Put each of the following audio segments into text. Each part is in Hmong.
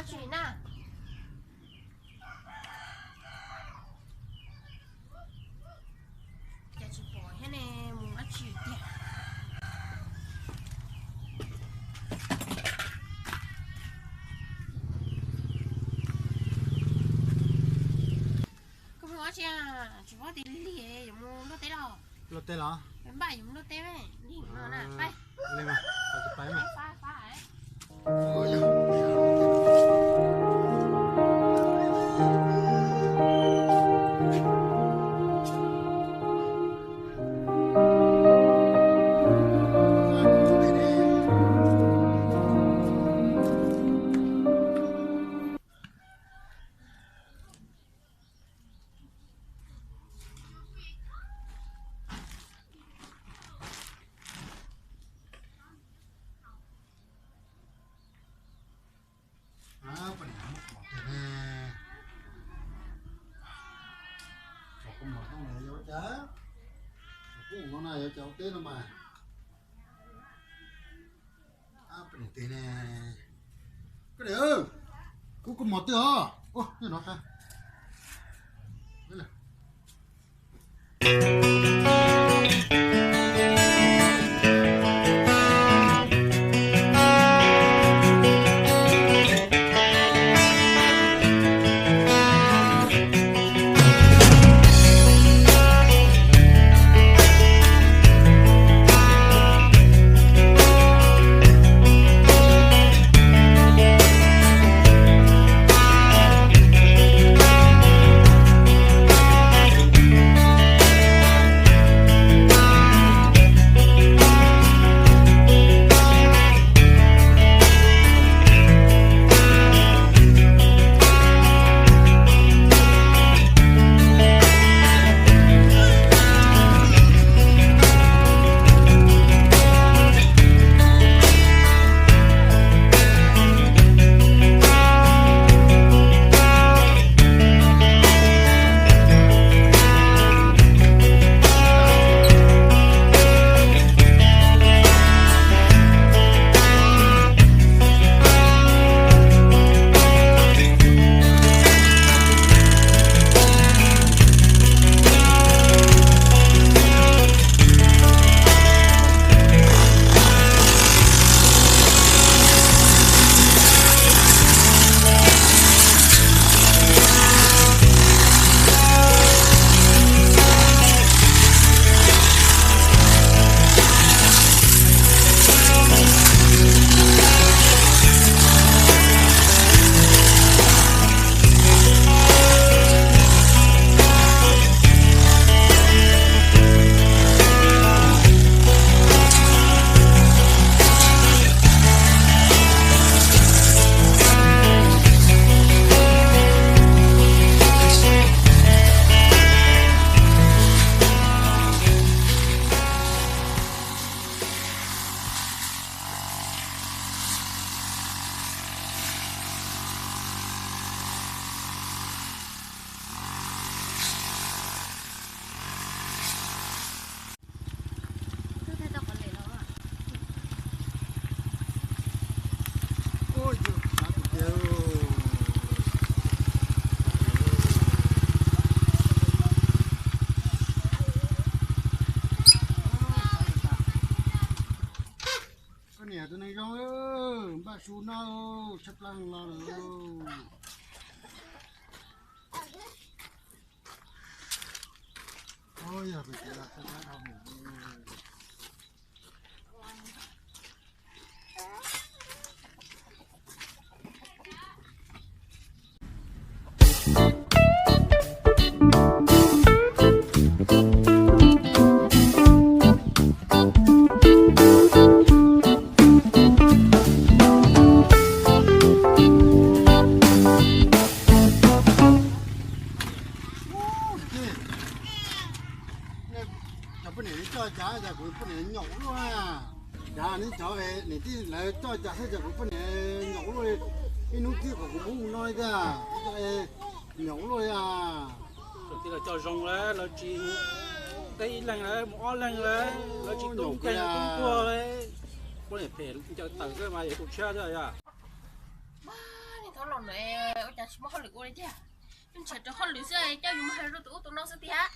Tsis na. Cas tsis pom thiab ne, mus dab tsi tiag. Koj mus dab tsi? Tsis paub tias lig, yuav mus luaj teb los? Luaj teb los? Npaj yuav mus luaj teb, lig no na, pab. Poj niam muab kuv mov tiag ne. Kuv mov no na yuav cas, kuv kuj no na yuav cas ua teb no mas. Poj niam tiag ne. Koj niam, kuv kuj mov twg os. Nyob no. Koj niam tus neeg zoo, npaj su noj tshaj plaws los lawm. Cov poj niam coj cas, cas kuv poj niam nyaum luaj. Cas neb cov niam tij lawv coj cas thiab, cas kuv poj niam nyaum luaj li. Ib hnub twg kom kuv mus no li tiag, nyaum luaj li. Lawv coj zoo lawm, lawv tsis mus teb ib leeg lawm, mus ob leeg lawm, lawv tsis tub nkeeg tub nkuag lawm. Poj niam phem ncaws tawm xwb mas yuav tus tshiab xwb yog. Ua cas tsis muaj hauj lwm ua li tiag, ntshaw rau hauj lwm xwb, coj yus mus hais rau tus ub tus no xwb tiag.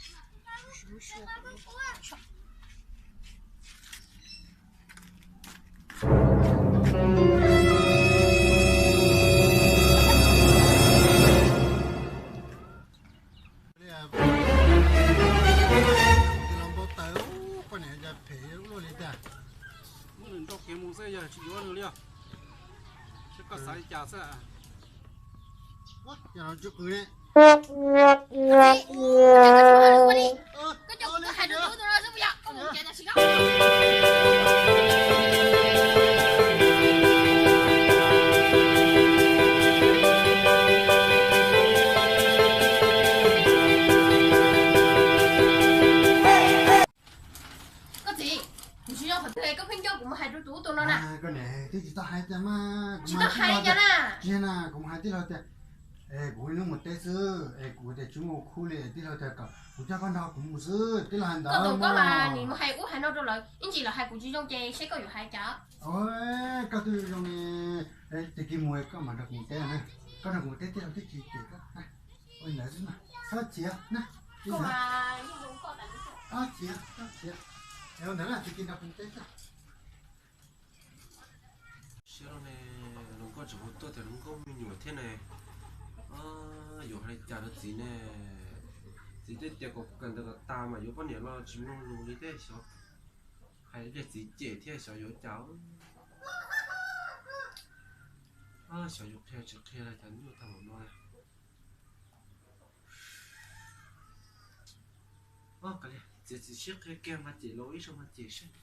Poj niam cas phem luaj li tiag. Muab nws nrauj kiag mus xwb, yog tsis yuav nws li os. Seb koj xav li cas xwb. Yog no tsw qw ne. Koj coj kuv tuaj hais rau tus no xwb puas yog? Koj mus nrhiav tam sim no. Koj txiv, kuv tsis zoo qhov twg koj pheej coj kuv mus hais rau tus ub tus no na. Koj niam, twb tsis tau hais cas mas. Tsis tau hais cas na. Tsis na, kuv mus hais tij laug tias, es kuv ib hnub mus teb xwb es kuv tias tsis muaj khub li, tij laug tias kom kuv coj koj nrog kuv mus xwb, tij laug hais ntawd. Koj tus koj mas nim mus hais ub hais no rau lawv, ib ntsis lawv hais kuv tsis zoo ces seb koj yuav hais cas. Koj twb zoo li, tag kis mus koj mam nrog kuv mus teb na. Koj nrog kuv mus teb tij laug twb tsis cem koj. Ua li ntawd xwb mas, txhob chim na. Txhob chim, txhob chim. Es ua ntawd na, tag kis nrog kuv mus teb xwb. Siab loj ne, hluas nkauj tseem hu tuaj tias hluas nkauj me nyuam thiab ne. Yuav hais li cas rau txiv ne? Txiv twb tias kom kawm ntawv kom tas mas yuav poj niam los tsis mloog lus li thiab xyov. Hais li tias txiv cem thiab xyov yuav cas. Xyov yuav qhia tsis qhia li cas nyuaj tag npaum no. Txiav txim siab qhia kiag mas cem los ib zaug mas cem seb.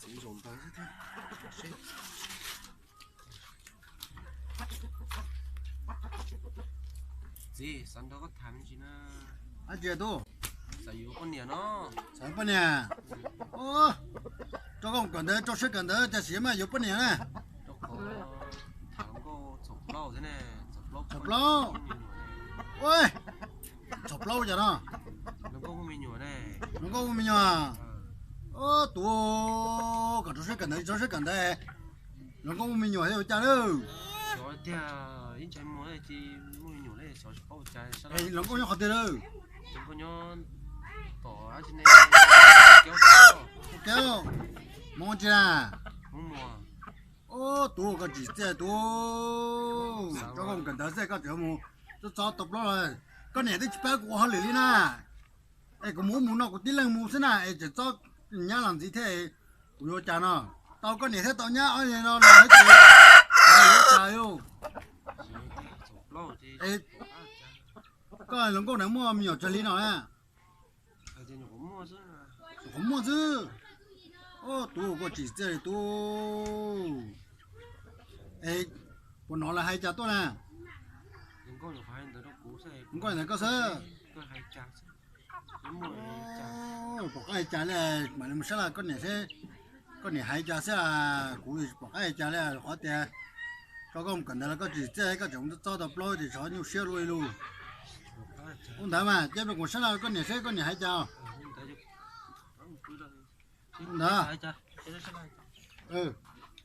Txiv zaum ntawd thiab. Txiv, xav nrog koj tham me ntsis na. Dab tsi tub? Xav yuav poj niam no. Xav yuav poj niam? Rau koj kawm ntawv, rau siab kawm ntawv, cas sim mas yuav poj niam na. Txhaum plaub. Ua, txhaum plaub cas no? Hluas nkauj muaj me nyuam. Tub, kom rau siab kawm ntawv, rau siab kawm ntawv. Hluas nkauj muaj me nyuam thiab ua cas lawm? Hluas nkauj nyob qhov twg lawm? Ua ke, hmoob tsi na? Ub, tub, koj tsis txiaj tub. Rau koj mus kawm ntawv xwb koj tseem mus txob txob tau plaub los. Koj niam twb tsis pab kuv ua hauj lwm li na. Es kuv mus ub mus no kuv tib leeg mus xwb na es tseem txob nyab los ntxiv thiab. Kuv yuav cas no? Tau koj niam thiab tau nyab ob no los ces yuav cas lauj? Koj hluas nkauj na muaj me nyuam tsawg li no na? Nyuam qhuav muaj xwb. Ub, tub, koj tsis txiaj li tub. Es puas hnov lawv hais cas tuaj na? Hluas nkauj ntawd koj xwb. Pom qab hais cas li, mam li mus sab laj koj niam seb koj niam hais cas xwb. Kuv pom qab hais cas li qhov tias rau koj mus kawm ntawv los koj tsis txiaj, koj tseem mus txob tau plaub ces tsov nyuaj siab luaj li lus. Ub, ntawd mas cia rau kuv sab laj koj niam seb koj niam hais cas. Ntawd,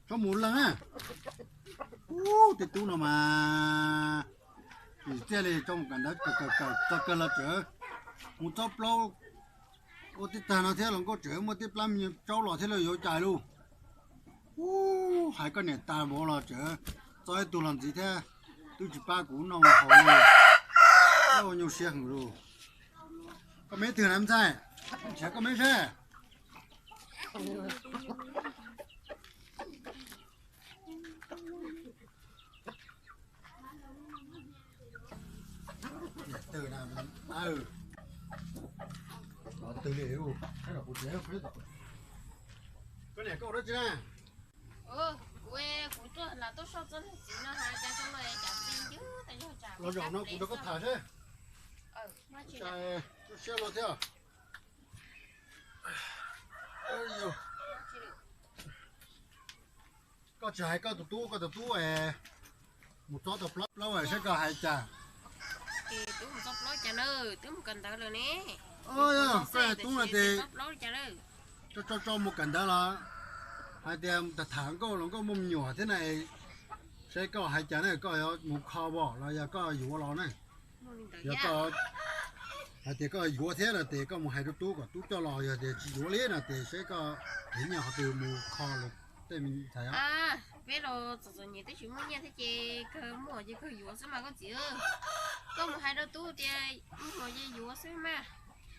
txhob mus leej na. Ub, tej tub no mas tsis txiaj li, rau mus kawm ntawv kawm kawm txog kawg los tseem mus txob plaub. Ua tib tag no thiab los nkauj tseem muaj tib plab me nyuam tsaub los thiab los yuav cas lauj. Ub, hais koj niam tas npaum los tseem txob ib tug los ntxiv thiab, twb tsis pab kuv noj haus li. Ua nyuaj siab heev lauj. Koj me twg na me ntxhais? Nrhiav koj me seb. Koj niam, koj ua dab tsi na? Kuv, kuv tuaj lam tuaj soj txog niag txiv no hais cas zoo li cas txi ncwb tas zog. Los zaum no kuv nrog koj tham seb. Koj siab luaj thiab. Koj tsis hais koj tus tub, koj tus tub es mus txob tau plaub plaub es saib koj hais cas. Twb mus txob plaub cas na, twb mus kawm ntawv lawm ne. Koj tub no ces Tso tso mus kawm ntawv los hais tias tham tham nkauj los nkauj muaj me nyuam thiab na, saib koj hais cas na, koj yuav mus kho pom los yog koj yuav los na. Yog koj hais tias koj yuav thiab no ces koj mus hais rau tub kom tub coj los, yog tias tsis yuav li no ces saib koj ev nyiaj qhov twg mus kho los tej me ntxhais os. Peb los txom txom nyem twb tsis muaj nyiaj thiab ces kawg muaj ces kawg yuav xwb mas koj txiv. Koj mus hais rau tub tias muaj ces yuav xwb mas.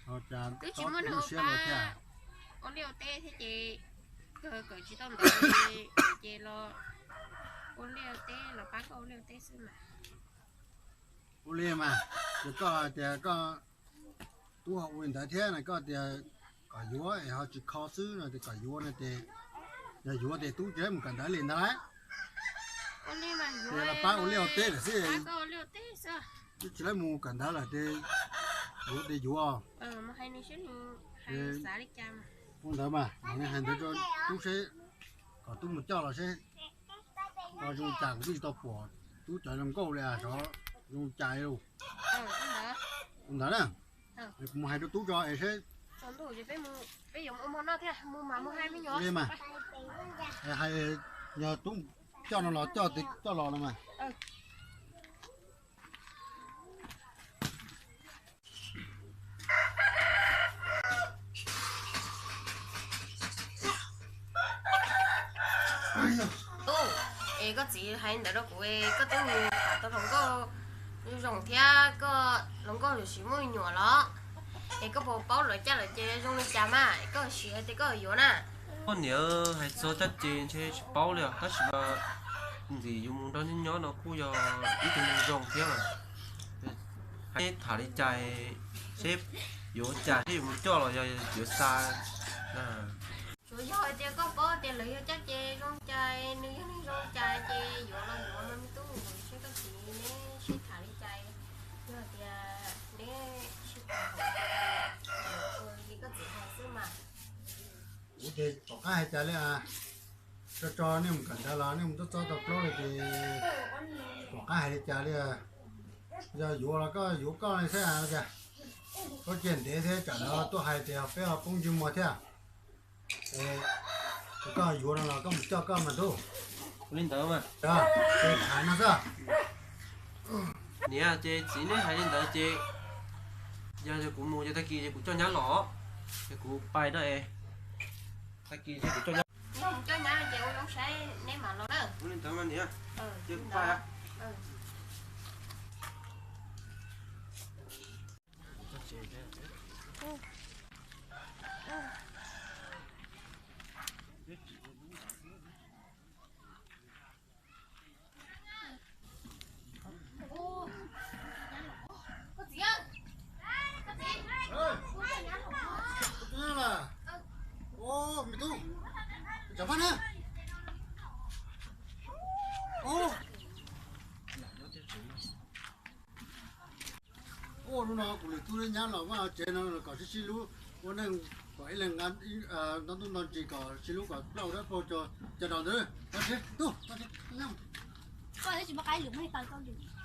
Twb tsis muaj neeg ua pab ua liaj ua teb thiab ces kawg kawm tsis tau ntawv ces los ua liaj ua teb los pab koj ua liaj ua teb xwb mas. Ua li mas, ces koj tias koj tub ho ua li ntawd thiab no, koj tias kom yuav es ho tsis kho xwb no ces kom yuav no ces, yog yuav ces tub tsis mus kawm ntawv li ntag lauj. Ces los pab ua liaj ua teb lawm xwb. Twb tsis mus kawm ntawv lawm ces yuav ces yuav. Ua ntawd mas, hais ntawd rau tub seb, kom tub mus coj los seb. Zoo cas kuv twb tsis tau pom tub cov zoo nkauj li, xyov zoo cas li. Ua ntawd na, kuv mus hais rau tub tso es seb. Li mas, yog tub coj no los coj, coj los no mas. Es koj txiv hais ntawd rau kuv, koj twb mus tham tau hluas nkauj zoo thiab, koj hluas nkauj yuav sis muaj me nyuam los, es koj puas paub lawv caj lawv ces zoo li cas mas koj sim hais tias koj yuav na. Koj niam hais txog caj ces ntshe tsis paub li os, tab sis mas ntxim yuav mus nrog nyob nyob no kuj yog ib tug neeg zoo thiab mas. Hais tham li cas seb yuav ua cas, seb yuav mus coj los yog yuav xa. Tsuas yog hais tias koj paub tias lawv yog caj ces zoo cas, nws yog neeg zoo cas ces yuav los yuav no me tub, seb koj txiv neb sib tham li cas. Yog tias neb sib tham li koj txiv hais xwb mas. Kuv ces tom qab hais cas li, tso tso nej mus kawm ntawv los nej mus txob txob tau plaub li ces tom qab hais li cas li. Yog yuav los koj yuav koj li xwb tias, koj ciaj ntev thiab tsam no tuaj hais tias peb ho poob ntsej muag thiab. Koj yuav no los koj mus coj koj mas tub. Li ntawd mas. Ces tham no xwb. Niam ces txiv neb hais li ntawd ces yog kuv mus ces tag kis ces kuv coj nyab los, ces kuv pais no es tag kis ces kuv coj nyab. Yog mus coj nyab ces ua zoo saib neb mam los na. Ua li ntawd mas niam, ces kuv pais. Ua hnub no kuv lwm tub nyab los vaj tsev no kom sib sib hlub, ua neej kom ib leeg nqa nto ntuj nto ntsis kom sib hlub kom plaub dab plaub cog cog rau ntawd. Koj tsis muaj qaib lwm muaj ib tau koj lwm.